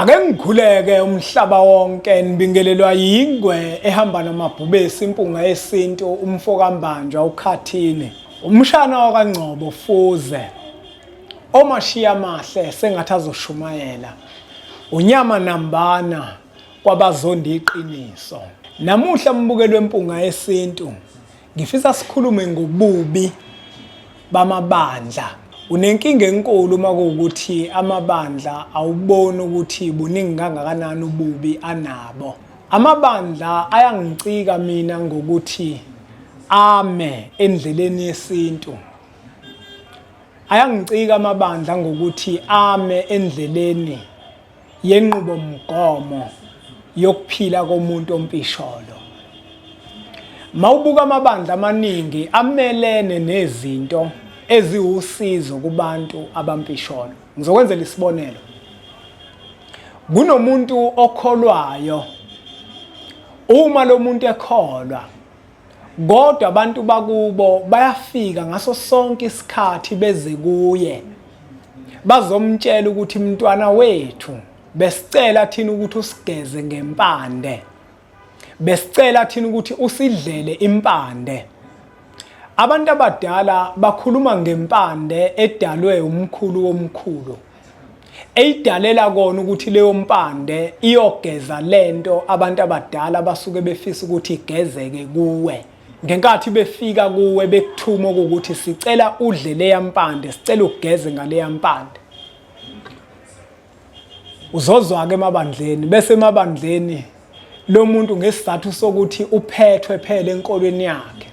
Ake ngikhuleke umhlaba wonke nibingelelwa yingwe ehamba namabhubesi impunga yesintu umfokambanjwa ukhathini umshana wakaNgcobo Fuze omashiya amahle sengathi azoshumayela unyama nambana kwabazonda iqiniso. Namuhla mbukeli wempunga yesintu ngifisa sikhulume ngobubi bamabandla. Unenkinga enkulu uma kuwukuthi amabandla awuboni ukuthi buningi kangakanani ububi anabo. Amabandla ayangicika mina ngokuthi ame endleleni yesintu. Ayangicika amabandla ngokuthi ame endleleni yenqubomgomo yokuphila komuntu ompisholo. Mawubuka amabandla amaningi amelene nezinto eziwusizo kubantu abampisholo. Ngizokwenzela isibonelo. Kunomuntu okholwayo. Uma lo muntu ekholwa kodwa abantu bakubo bayafika ngaso sonke isikhathi beze kuye bazomtshela ukuthi mntwana wethu besicela thina ukuthi usigeze ngempande besicela thina ukuthi usidlele impande abantu abadala bakhuluma ngempande edalwe umkhulu womkhulu eyidalela kona ukuthi leyo mpande iyogeza lento abantu abadala basuke befisa ukuthi igezeke kuwe ngenkathi befika kuwe bekuthuma ukuthi sicela udle leya mpande sicela ugeze ngaleya mpande uzozwa-ke emabandleni bese emabandleni lo muntu ngesizathu sokuthi uphethwe phela enkolweni yakhe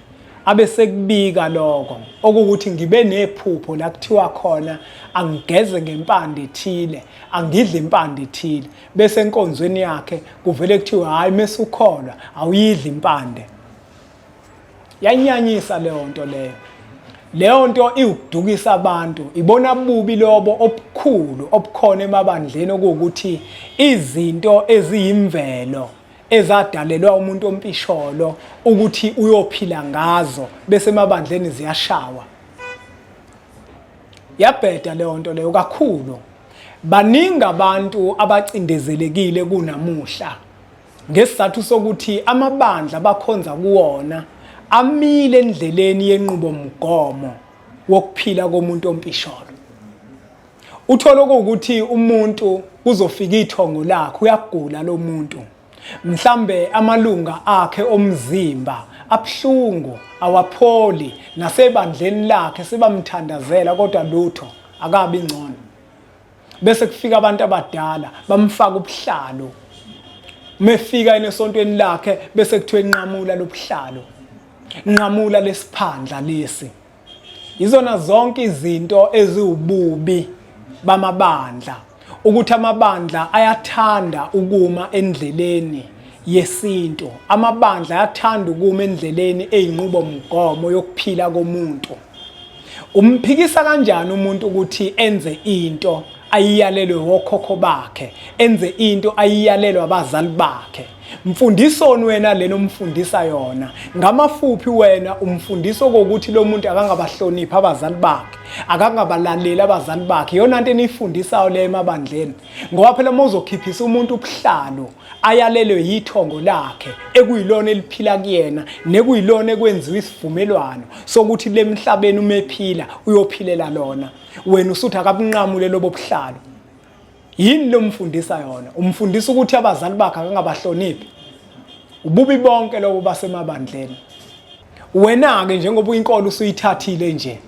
abe sekubika lokho okuwukuthi ngibe nephupho la kuthiwa khona angigeze ngempande ethile angidle impande ethile bese enkonzweni yakhe kuvele kuthiwa hhayi mesukholwa awuyidli impande yanyanyisa leyo nto leyo leyo nto iwukudukisa abantu ibona bubi lobo obukhulu obukhona emabandleni okuwukuthi izinto eziyimvelo ezadalelwa umuntu ompisholo ukuthi uyophila ngazo bese emabandleni ziyashawa yabheda leyo nto leyo kakhulu baningi abantu abacindezelekile kunamuhla Ngesizathu sokuthi amabandla abakhonza kuwona amile endleleni yenqubomgomo wokuphila komuntu ompisholo. Uthole ukuthi umuntu kuzofika ithongo lakhe uyagula lo muntu. Mhlambe amalunga akhe omzimba abuhlungu awapholi nasebandleni lakhe sebamthandazela kodwa lutho akabi ngcono. Bese kufika abantu abadala bamfaka ubuhlalo. Mefika enesontweni lakhe bese kuthiwa enqamula lobuhlalo. Nqamula lesiphandla lesi. Izona zonke izinto eziwububi bamabandla ukuthi amabandla ayathanda ukuma endleleni yesintu amabandla ayathanda ukuma endleleni eyinqubomgomo yokuphila komuntu Umphikisa kanjani umuntu ukuthi enze into ayiyalelwe wokhokho bakhe, enze into ayiyalelwe abazali bakhe? Mfundisoni wena lena omfundisa yona? Ngamafuphi wena umfundisa okokuthi lo muntu akangabahloniphi abazali bakhe, akangabalaleli abazali bakhe. Iyona nto eniyifundisayo le emabandleni. Ngoba phela uma uzokhiphisa umuntu ubuhlalo ayalelwe yithongo lakhe ekuyilona eliphila kuyena nekuyilona ekwenziwa isivumelwano sokuthi lemhlabeni uma ephila uyophilela lona wena usuthi akabunqamule lobo buhlalo yini lomfundisa yona umfundisa ukuthi abazali bakhe akangabahloniphi ububi bonke lobo basemabandleni wena-ke njengoba uyinkolo usuyithathile nje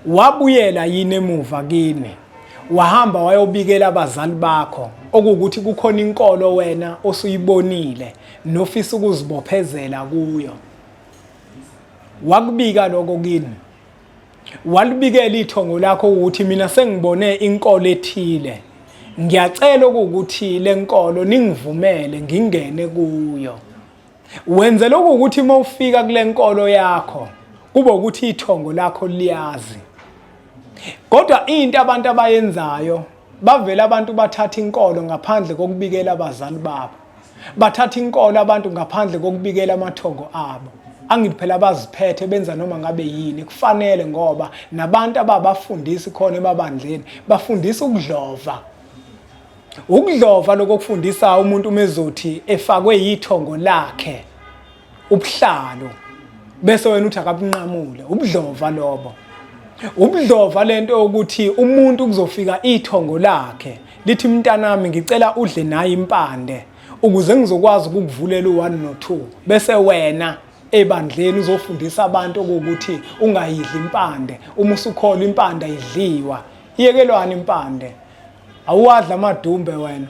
Wabuyela yini emuva kini? Wahamba wayobikela abazali bakho okuwukuthi kukhona inkolo wena osuyibonile nofisa ukuzibophezela kuyo. Wakubika lokho kini? Walibikela ithongo lakho ukuthi mina sengibone inkolo ethile. Ngiyacela okuwukuthi lenkolo ningivumele ngingene kuyo. Wenze lokhu ukuthi uma ufika kule nkolo yakho kube ukuthi ithongo lakho liyazi. Kodwa into abantu abayenzayo bavele abantu bathatha inkolo ngaphandle kokubikela abazali babo. Bathatha inkolo abantu ngaphandle kokubikela amathongo abo. Angithi phela baziphethe benza noma ngabe yini kufanele ngoba nabantu ababafundisi khona emabandleni bafundisa ukudlova. Ukudlova lokho okufundisa umuntu umezothi efakwe yithongo lakhe ubuhlalo bese wena uthi akabunqamule, ubudlova lobo. Ubudlova lento yokuthi umuntu kuzofika ithongo lakhe lithi mntanami ngicela udle naye impande ukuze ngizokwazi ukukuvulela u-1 no-2, bese wena ebandleni uzofundisa abantu okuwukuthi ungayidli impande. Uma usukholwa impande ayidliwa. Iyekelwani impande? Awuwadla amadumbe wena,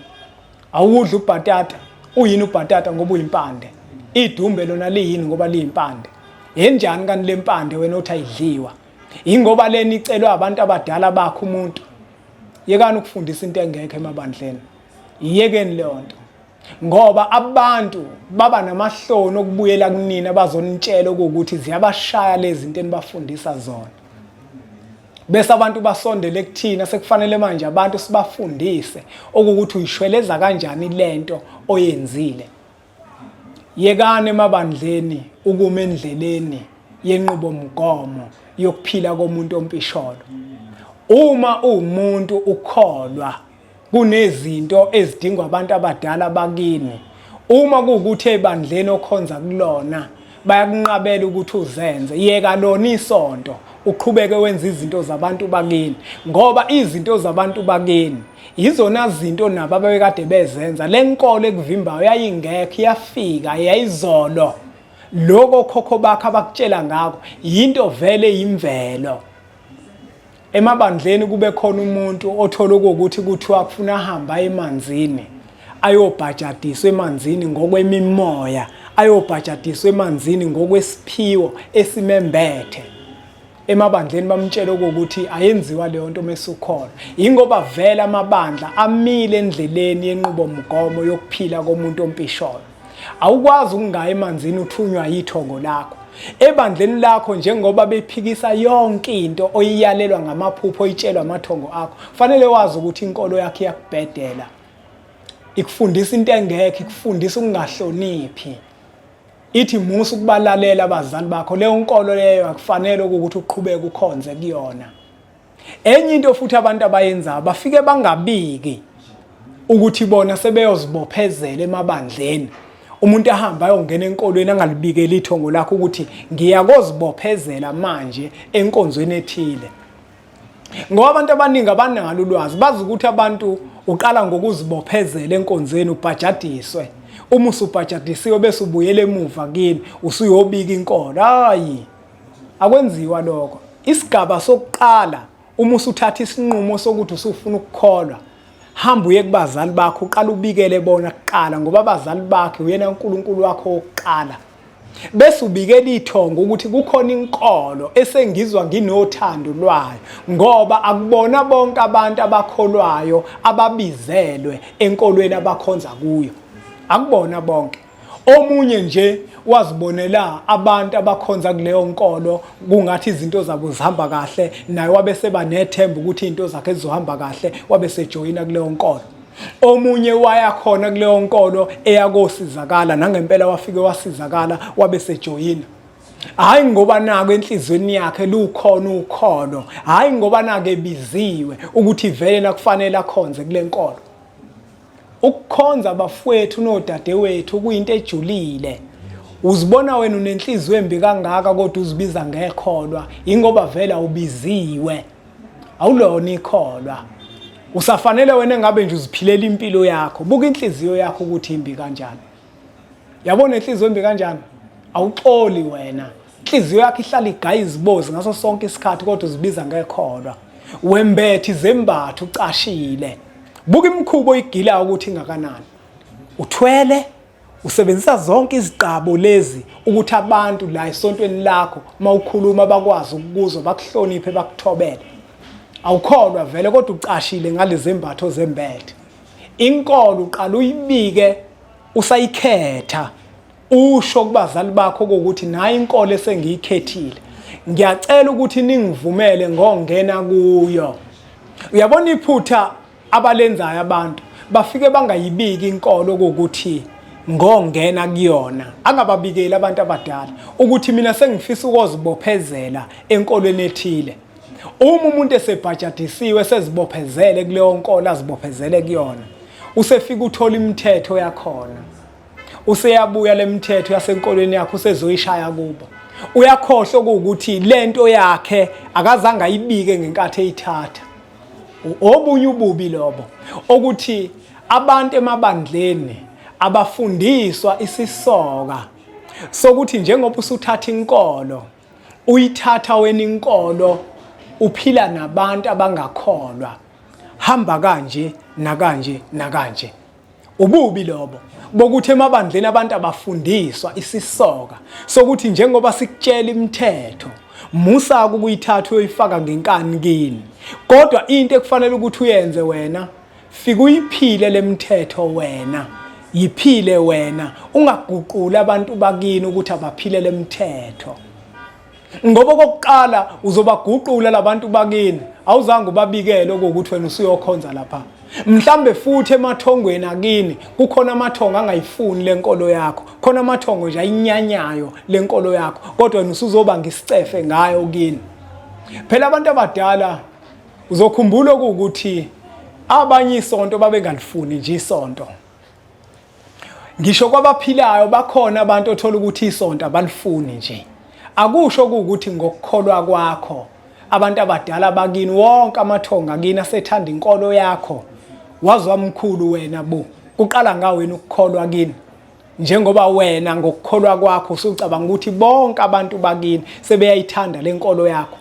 awudla ubhatata. Uyini ubhatata ngoba uyimpande? Idumbe lona liyini ngoba liyimpande? Yenjani kanti lempande wena othi ayidliwa? Ingoba lena icelwa abantu abadala bakho umuntu. Yekani ukufundisa into engekho emabandleni, iyekeni leyo nto, ngoba abantu baba namahloni okubuyela kunina bazonitshela ukuthi ziyabashaya lezi zinto enibafundisa zona. Bese abantu basondele kuthina, sekufanele manje abantu sibafundise okukuthi uyishweleza kanjani lento oyenzile. Yekani emabandleni ukuma endleleni yenqubomgomo yokuphila komuntu ompisholo. Uma uwumuntu ukholwa, kunezinto ezidingwa abantu abadala bakini. Uma kuwukuthi ebandleni okhonza kulona bayakunqabela ukuthi uzenze, yeka lona isonto, uqhubeke wenze izinto zabantu bakini, ngoba izinto zabantu bakini yizona zinto nabo ababekade bezenza. Le nkolo ekuvimbayo yayingekho, iyafika yayizolo. Lokho okhokho bakho abakutshela ngakho yinto vele yimvelo. Emabandleni kube khona umuntu othola ukuthi kuthiwa kufuna ahamba emanzini, ayobhajadiswa emanzini ngokwemimoya, ayobhajadiswa emanzini ngokwesiphiwo esimembethe. Emabandleni bamtshela ukuthi ayenziwa leyo nto mesukholwa, ingoba vele amabandla amile endleleni yenqubomgomo yokuphila komuntu ompisholo. Awukwazi ukungaya emanzini uthunywa yithongo lakho ebandleni lakho, njengoba bephikisa yonke into oyiyalelwa ngamaphupho, oyitshelwa amathongo akho. Kufanele wazi ukuthi inkolo yakho iyakubhedela, ikufundisa into engekho, ikufundisa ukungahloniphi, ithi musa ukubalalela abazali bakho. Leyo nkolo leyo akufanele ukuthi uqhubeke ukhonze kuyona. Enye into futhi abantu abayenzayo, bafike bangabiki ukuthi bona sebeyozibophezela emabandleni. Umuntu ahamba ayongena enkolweni angalibikeli ithongo lakho ukuthi ngiyakozibophezela manje enkonzweni ethile, ngoba abantu abaningi abanalo ulwazi, bazi ukuthi abantu uqala ngokuzibophezela enkonzweni ubhajadiswe. Uma usubhajadisiwe bese ubuyela emuva kini usuyobika inkolo. Hayi, akwenziwa lokho. Isigaba sokuqala, uma usuthatha isinqumo sokuthi usufuna ukukholwa, hamba uye kubazali bakho, uqala ubikele bona kuqala, ngoba abazali bakhe uyena uNkulunkulu wakho wokuqala. Bese ubikela ithongo ukuthi kukhona inkolo esengizwa nginothando lwayo, ngoba akubona bonke abantu abakholwayo ababizelwe enkolweni abakhonza kuyo, akubona bonke. Omunye nje wazibonela abantu abakhonza kuleyo nkolo kungathi izinto zabo zihamba kahle, naye wabe seba nethemba ukuthi izinto zakhe zizohamba kahle, wabe sejoyina kuleyo nkolo. Omunye waya khona kuleyo nkolo eyakosizakala, nangempela wafike wasizakala, wabe sejoyina. Hhayi ngoba nako enhliziyweni yakhe lukhona ukholo, hhayi ngoba nako ebiziwe ukuthi vele nakufanele akhonze kule nkolo. Ukukhonza abafowethu nodadewethu kuyinto ejulile. Uzibona wena unenhliziyo embi kangaka kodwa uzibiza ngekholwa, ingoba vele awubiziwe. Awulona ikholwa. Usafanele wena engabe nje uziphilela impilo yakho. Buka inhliziyo yakho ukuthi imbi kanjani. Yabona inhliziyo embi kanjani? Awuxoli wena. Inhliziyo yakho ihlala igaya izibozi ngaso sonke isikhathi kodwa uzibiza ngekholwa. Wembethe izembatho ucashile. Buka imikhubo oyigilayo ukuthi ingakanani. Uthwele, usebenzisa zonke iziqabo lezi ukuthi abantu la esontweni lakho mawukhuluma bakwazi ukukuzwa, bakuhloniphe, bakuthobele. Awukholwa vele kodwa ucashile ngalezi zembatho zembethe. Inkolo uqala uyibike usayikhetha, usho kubazali bakho ukuthi nayi inkolo esengiyikhethile, ngiyacela ukuthi ningivumele ngongena kuyo. Uyabona iphutha abalenzayo abantu, bafike bangayibiki inkolo ukuthi ngongena kuyona, angababikeli abantu abadala ukuthi mina sengifisa ukozibophezela enkolweni ethile. Uma umuntu esebhajadisiwe sezibophezele kuleyo nkolo azibophezele kuyona. Usefika uthola imithetho yakhona. Useyabuya lemithetho yasenkolweni yakhe usezoyishaya kubo. Uyakhohlwa ukuthi lento yakhe akazange ayibike ngenkathi eyithatha. Obunye ububi lobo okuthi abantu emabandleni abafundiswa isisoka sokuthi njengoba usuthatha inkolo uyithatha wena inkolo uphila nabantu abangakholwa hamba kanje nakanje nakanje. Ububi lobo bokuthi emabandleni abantu abafundiswa isisoka sokuthi njengoba sikutshela imithetho musa ukuyithatha uyoyifaka ngenkani kini, kodwa into ekufanele ukuthi uyenze wena fika uyiphile lemithetho wena, yiphile wena, ungaguquli abantu bakini ukuthi abaphile lemithetho. Ngoba okokuqala uzobaguqula labantu bakini, awuzange ubabikele okuwukuthi wena usuyokhonza lapha. Mhlambe futhi emathongweni akini kukhona amathongo angayifuni lenkolo yakho, khona amathongo nje ayinyanyayo lenkolo yakho, kodwa wena usuzobanga isicefe ngayo kini. Phela abantu abadala uzokhumbula okuwukuthi abanye isonto babengalifuni nje isonto. Ngisho kwabaphilayo bakhona abantu othola ukuthi isonto abalifuni nje. Akusho ukuthi ngokukholwa kwakho abantu abadala bakini wonke amathonga kini asethanda inkolo yakho wazwa mkhulu wena bo kuqala ngawena ukukholwa kini njengoba wena ngokukholwa kwakho usucabanga ukuthi bonke abantu bakini sebeyayithanda lenkolo yakho.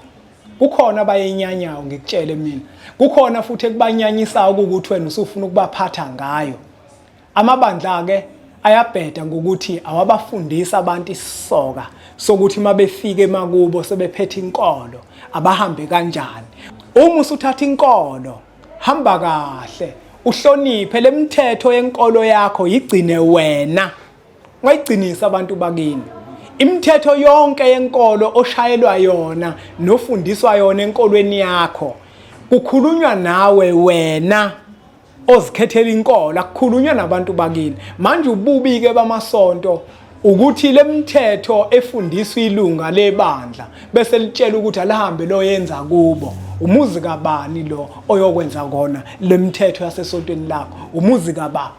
Kukhona abayenyanyayo ngikutshele mina, kukhona futhi ekubanyanyisayo ukuthi wena usufuna ukubaphatha ngayo. Amabandla-ke ayabheda ngokuthi awabafundisi abantu isisoka sokuthi uma befika emakubo sebephethe inkolo abahambe kanjani. Uma usuthatha inkolo hamba kahle uhloniphe lemithetho yenkolo yakho yigcine wena. Ungayigcinisi abantu bakini. Imithetho yonke yenkolo oshayelwa yona nofundiswa yona enkolweni yakho kukhulunywa nawe wena ozikhethela inkolo, akukhulunywa nabantu bakini. Manje ububi-ke bamasonto ukuthi le mithetho efundiswa ilunga lebandla bese litshela ukuthi alihambe loyenza kubo. Umuzi kabani lo oyokwenza kona le mithetho yasesontweni lakho? Umuzi kabani?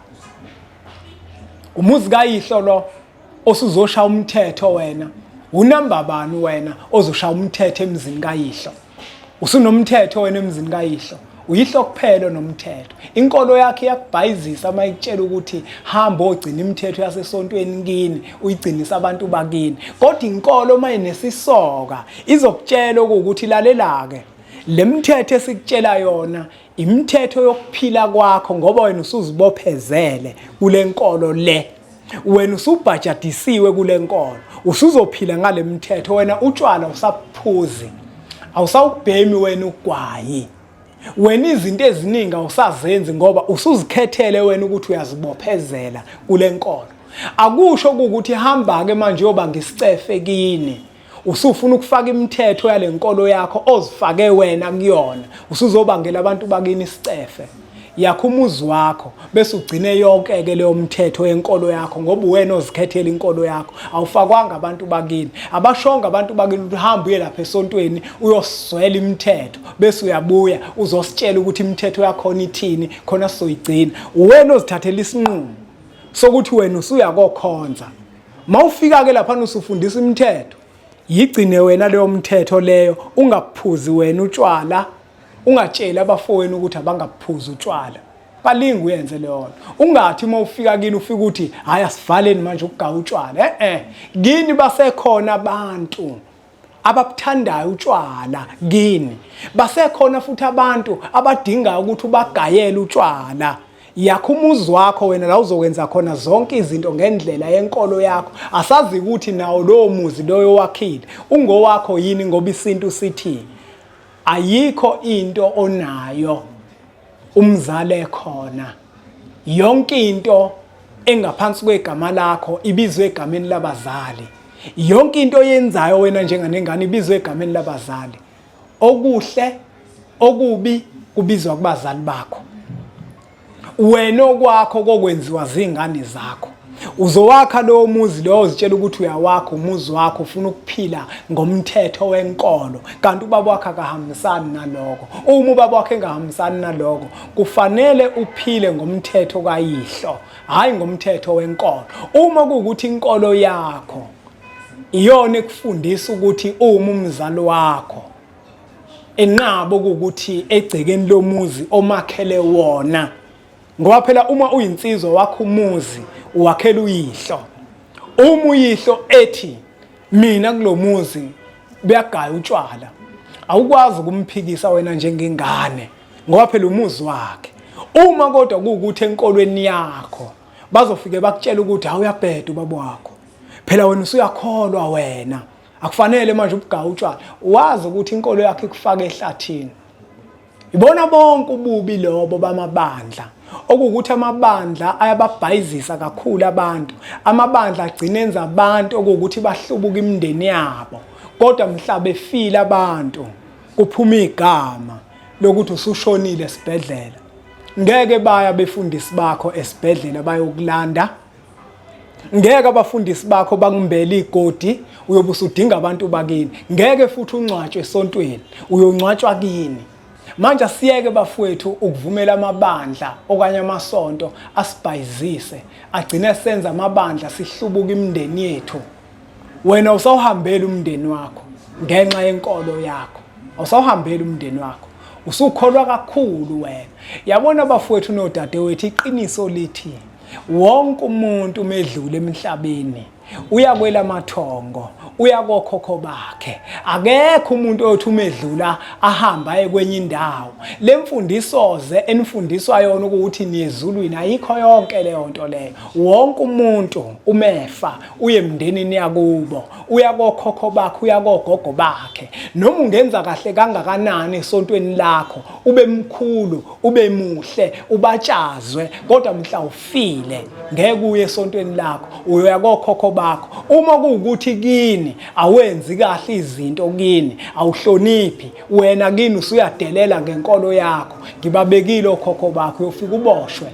Umuzi kayihlo lo osuzoshaya umthetho wena. Unamba bani wena ozoshaya umthetho emzini kayihlo? Usunomthetho wena emzini kayihlo. Uyihlo kuphela onomthetho. Inkolo yakhe iyakubhayizisa uma ikutshela ukuthi hamba ogcina imithetho yasesontweni kini, uyigcinise abantu bakini. Kodwa inkolo uma inesisoka izokutshela ukuthi lalela-ke le mithetho esikutshela yona imithetho yokuphila kwakho ngoba wena usuzibophezele kule nkolo le. Wena usubhajadisiwe kule nkolo, usuzophila ngale mithetho. Wena utshwala usaphuzi, awusawubhemi wena ugwayi, wena izinto eziningi awusazenzi ngoba usuzikhethele wena ukuthi uyazibophezela kule nkolo. Akusho ukuthi hamba-ke manje uyobanga isicefe kini, usufuna ukufaka imithetho yale nkolo yakho ozifake wena kuyona, usuzobangela abantu bakini isicefe. Yakha umuzi wakho bese ugcine yonke-ke leyo mthetho yenkolo yakho ngoba uwena ozikhethela inkolo yakho, awufakwanga abantu bakini. Abashongo abantu bakini ukuthi hamba uye lapha esontweni uyoswela imithetho bese uyabuya uzositshela ukuthi imithetho yakhona ithini khona sizoyigcina. Uwena ozithathela isinqumo sokuthi wena usuyakokhonza. Mawufika-ke laphana usufundisa imithetho, yigcine wena leyo mthetho leyo, ungaphuzi wena utshwala, ungatsheli abafowenu ukuthi abangaphuzi utshwala. Balinge uyenze leyo nto. Ungathi uma ufika kini ufike uthi hhayi asivaleni manje ukugaya utshwala. E-e, kini basekhona abantu ababuthandayo utshwala kini. Basekhona futhi abantu abadingayo ukuthi ubagayele utshwala. Yakha umuzi wakho wena la uzokwenza khona zonke izinto ngendlela yenkolo yakho. Asazi ukuthi nawo lowo muzi loyo wakhile ungowakho yini, ngoba isintu sithi ayikho into onayo umzali ekhona. Yonke into engaphansi kwegama lakho ibizwe egameni labazali. Yonke into oyenzayo wena njenganengane ibizwe egameni labazali. Okuhle okubi kubizwa kubazali bakho. Wena okwakho kokwenziwa zingane zakho. Uzowakha lowo muzi lowo uzitshela ukuthi uyawakha umuzi wakho, ufuna ukuphila ngomthetho wenkolo, kanti ubaba wakho akahambisani naloko. Uma ubaba wakho engahambisani naloko, kufanele uphile ngomthetho kayihlo, hhayi ngomthetho wenkolo. Uma kuwukuthi inkolo yakho iyona ekufundisa ukuthi uma umzali wakho enqaba ukuthi egcekeni lomuzi omakhele wona, ngoba phela uma uyinsizwa wakho umuzi uwakhela uyihlo, uma uyihlo ethi mina kulomuzi buyagaya utshwala, awukwazi ukumphikisa wena njengengane ngoba phela umuzi wakhe. Uma kodwa kuwukuthi enkolweni yakho bazofike bakutshela ukuthi awuyabheda ubaba wakho, phela wena usuyakholwa wena, akufanele manje ubugaya utshwala, wazi ukuthi inkolo yakho ikufaka ehlathini. Ibona bonke ububi lobo bamabandla, okuwukuthi amabandla ayababhayizisa kakhulu abantu. Amabandla agcina enza abantu okuwukuthi bahlubuka imindeni yabo, kodwa mhla befile abantu kuphuma igama lokuthi usushonile esibhedlela. Ngeke baya befundisi bakho esibhedlela bayokulanda, ngeke abafundisi bakho bakumbele igodi, uyobe usudinga abantu bakini. Ngeke futhi ungcwatshwe esontweni, uyongcwatshwa kini. Manje asiyeke bafowethu ukuvumela amabandla okanye amasonto asibhayizise, agcine senza amabandla sihlubuka imindeni yethu. Wena usawuhambela umndeni wakho ngenxa yenkolo yakho, awusawuhambeli umndeni wakho, usukholwa kakhulu wena. Yabona bafowethu nodadewethu, iqiniso lithi wonke umuntu umedlule emhlabeni uya kwelamathongo, uya kokhokho bakhe. Akekho umuntu oyothi umedlula ahamba aye kwenye indawo. Le mfundiso-ze enifundiswa yona ukuthi niyezulwini, ayikho yonke leyo nto leyo. Wonke umuntu umefa uye emndenini yakubo, uya kokhokho bakhe, uya kogogo bakhe. Noma ungenza kahle kangakanani esontweni lakho, ube mkhulu, ube muhle, ubatshazwe, kodwa mhla ufile ngeke uye esontweni lakho, uyoya kokhokho bakho. Uma kuwukuthi kini awenzi kahle izinto, kini awuhloniphi wena, kini usuyadelela ngenkolo yakho, ngibabekile okhokho bakho, uyofika uboshwe.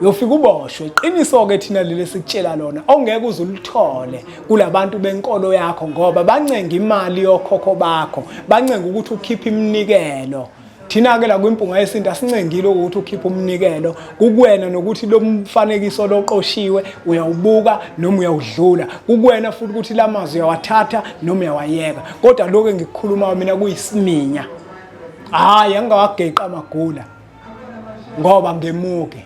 Uyofika uboshwe. Iqiniso-ke thina leli esikutshela lona ongeke uze ulithole kulabantu benkolo yakho, ngoba bancenga imali yokhokho bakho, bancenga ukuthi ukhiphe iminikelo. Thina-ke la kwiMpunga Yesintu asincengile ukuthi ukhiphe umnikelo, kukuwena nokuthi lo mfanekiso loqoshiwe uyawubuka noma uyawudlula, kukuwena futhi ukuthi la mazwi uyawathatha noma uyawayeka. Kodwa lokhu engikukhulumayo mina kuyisiminya, hhayi angingawageqi amagula ngoba ngemuke.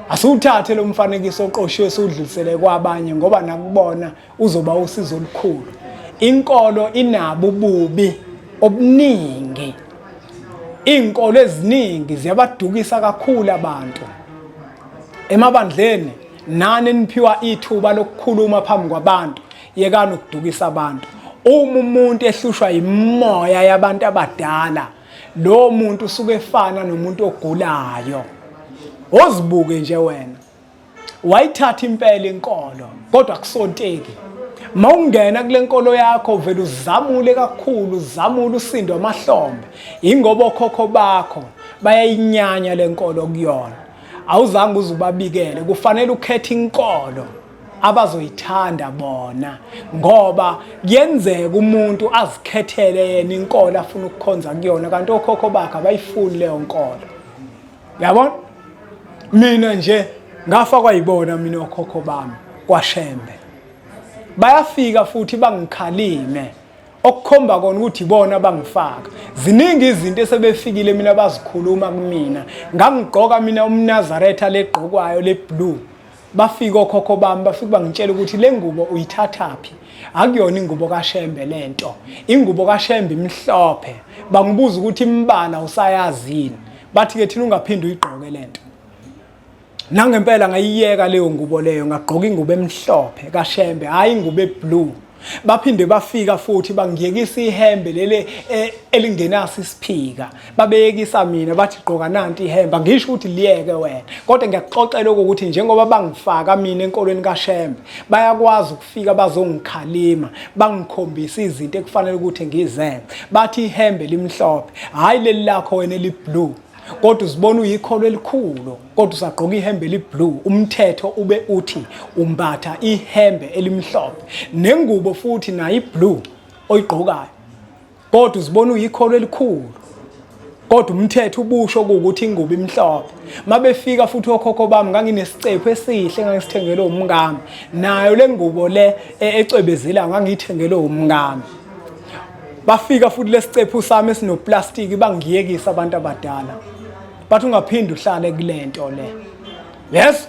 Asiwuthathe lo mfanekiso oqoshiwe siwudlulisele kwabanye, ngoba nakubona uzoba usizo olukhulu. Inkolo inabo ububi obuningi, iy'nkolo eziningi ziyabadukisa kakhulu abantu emabandleni. Nani eniphiwa ithuba lokukhuluma phambi kwabantu, yekani ukudukisa abantu. Uma umuntu ehlushwa yimoya yabantu abadala, lowo muntu usuke efana nomuntu ogulayo. Ozibuke nje wena, wayithatha impela inkolo kodwa akusonteki. Mawungena kule nkolo yakho vele uzamule kakhulu, uzamule usindo amahlombe, ingoba okhokho bakho bayayinyanya le nkolo kuyona. Awuzange uze ubabikele, kufanele ukhethe inkolo abazoyithanda bona, ngoba kuyenzeka umuntu azikhethele yena inkolo afuna ukukhonza kuyona, kanti okhokho bakhe abayifuni leyo nkolo. Yabona, mina nje ngafakwa yibona mina okhokho bami kwaShembe, bayafika futhi bangikhalime, okukhomba kona ukuthi ibona abangifaka. Ziningi izinto esebefikile mina bazikhuluma kumina. Ngangigqoka mina umNazaretha legqokwayo le-blue, bafika okhokho bami bafika bangitshela ukuthi le ngubo uyithathaphi, akuyona ingubo kaShembe lento, ingubo kaShembe imhlophe. Bangibuza ukuthi imbala usayazi yini, bathi-ke thina ungaphinde uyigqoke lento. Nangempela ngayiyeka leyo ngubo leyo, ngagqoka ingubo emhlophe kaShembe, hhayi ingubo eblue. Baphinde bafika futhi bangiyekisa ihembe leli elingenaso isiphika, babeyekisa mina bathi gqoka nanti ihembe. Angisho ukuthi liyeke wena, kodwa ngiyakuxoxela ukuthi njengoba bangifaka mina enkolweni kaShembe, bayakwazi ukufika bazongikhalima, bangikhombisa izinto ekufanele ukuthi ngizenze. Bathi ihembe limhlophe, hhayi leli lakho wena eliblue. Kodwa uzibona uyikholo elikhulu, kodwa usagqoka ihembe eliblue. Umthetho ube uthi umbatha ihembe elimhlophe nengubo futhi nayo iblue oyigqokayo. Kodwa uzibona uyikholo elikhulu. Kodwa umthetho ubusho ukuthi ingubo imhlophe. Mabefika futhi okhokho bami nganginesicephu esihle engangisithengelwe umngami. Nayo le ngubo le e, ecwebezela ngangiyithengelwe umngami. Bafika futhi lesicephu sami esinoplastiki bangiyekisa abantu abadala. Bathi ungaphinde uhlale kulento le. Yes?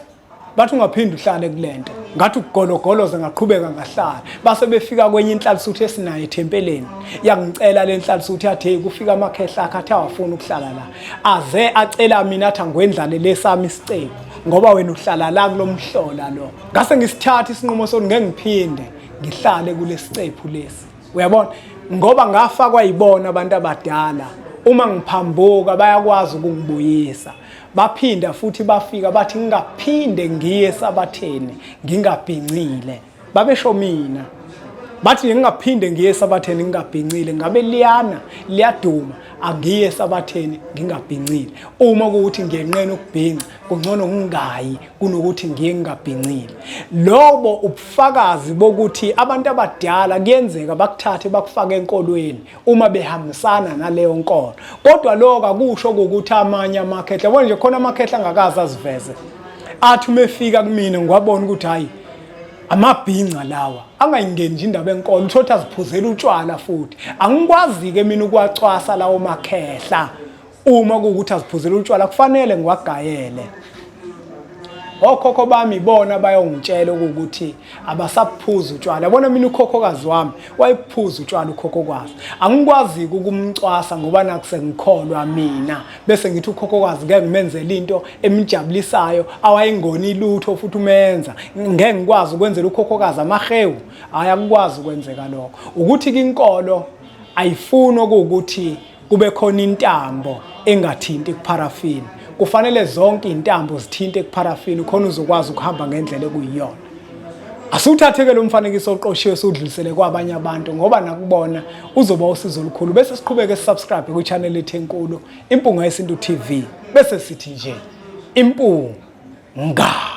Bathi ungaphinde uhlale kulento. Ngathi ukugologoloza ngaqhubeka ngahlala. Base befika kwenye inhlalisuthi esinayo ethempeleni. Yangicela le nhlalisuthi yathi hey kufika amakhehla akhe athi awafuni ukuhlala la. Aze acela mina athi angwendlale lesami isicephu ngoba wena uhlala la kulomhlola lo. Ngase ngisithatha isinqumo sokuthi ngeke ngiphinde ngihlale kulesicephu lesi. Uyabona? Ngoba ngafakwa yibona abantu abadala. Uma ngiphambuka bayakwazi ukungibuyisa. Baphinda futhi bafika bathi ngingaphinde ngiye esabatheni ngingabhincile. Babesho mina. Bathi ngingaphinde ngiye esabatheni ngingabhincile. Ngabe liyana liyaduma angiye esabatheni ngingabhincile. Uma kuwukuthi ngiyenqena ukubhinca kungcono ngingayi kunokuthi ngiye ngingabhincile. Lobo ubufakazi bokuthi abantu abadala kuyenzeka bakuthathe bakufake enkolweni uma behambisana naleyo nkolo. Kodwa lokho akusho ukuthi amanye amakhehla, yabona nje khona amakhehla angakaze aziveze. Athi uma efika kumina ngiwabona ukuthi hayi amabhinca lawa angayingeni nje indaba enkolo uthole ukuthi aziphuzela utshwala futhi angikwazi-ke mina ukuwacwasa lawo makhehla Uma kuwukuthi aziphuzela utshwala kufanele ngiwagayele. Okhokho bami ibona bayongitshela ukuthi abasaphuza utshwala. Yabona mina ukhokhokazi wami wayephuza utshwala ukhokhokazi. Angikwazi ukumcwasa ngoba nakhu sengikholwa mina. Bese ngithi ukhokhokazi ngeke ngimenzele into emjabulisayo awayengoni lutho futhi umenza. Ngeke ngikwazi ukwenzela ukhokhokazi amahewu. Hayi akukwazi ukwenzeka lokho. Ukuthi inkolo ayifuni okuwukuthi kube khona intambo engathinti kupharafini. Kufanele zonke iy'ntambo zithinte kupharafini khona uzokwazi ukuhamba ngendlela ekuyiyona. Asiwuthathe-ke lo mfanekiso oqoshiwe siwudlulisele kwabanye abantu ngoba nakubona uzoba usizo olukhulu bese siqhubeke sisubscribe kwi-channel ethu enkulu Impunga Yesintu TV bese sithi nje impunga.